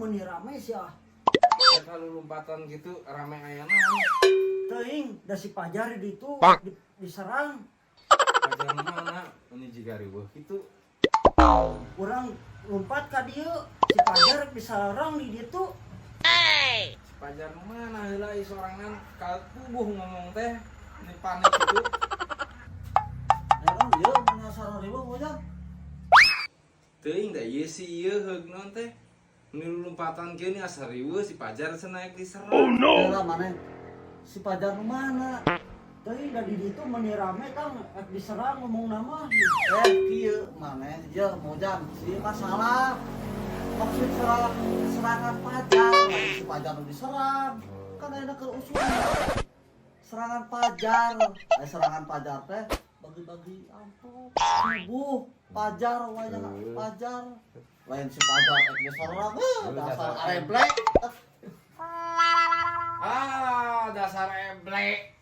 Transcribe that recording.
Meni rame sih ah. Ya, kalau lompatan gitu rame aya naon? Teuing, da si Pajar di ditu diserang. Pajar mana? Ini jiga riweuh gitu. Urang lompat ka dieu, si Pajar diserang di ditu. Si Pajar mana heula, ieu sorangan kapuguh ngomong teh. Ini panik gitu. Ayo ieu mana sareng riweuh, Ujang? Teuing da ieu si ieu heug naon teh. Ini lompatan kieu nih asa riweuh, si Pajar cenah naik diserang. Oh no. Heula maneh si Pajar nu mana? Teuing, da di ditu meni rame, Kang, rek diserang ngomong nama. Eh, kieu maneh ieu Mojang, si masalah maksud serang serangan Pajar, lain si Pajar nu diserang. Kan ayeuna keur usum serangan Pajar. Eh, serangan Pajar teh bagi-bagi amplop. Subuh Pajar wayah Pajar. Lain si Pajar rek diserang. Eh, dasar areblek. Ah, dasar eblek.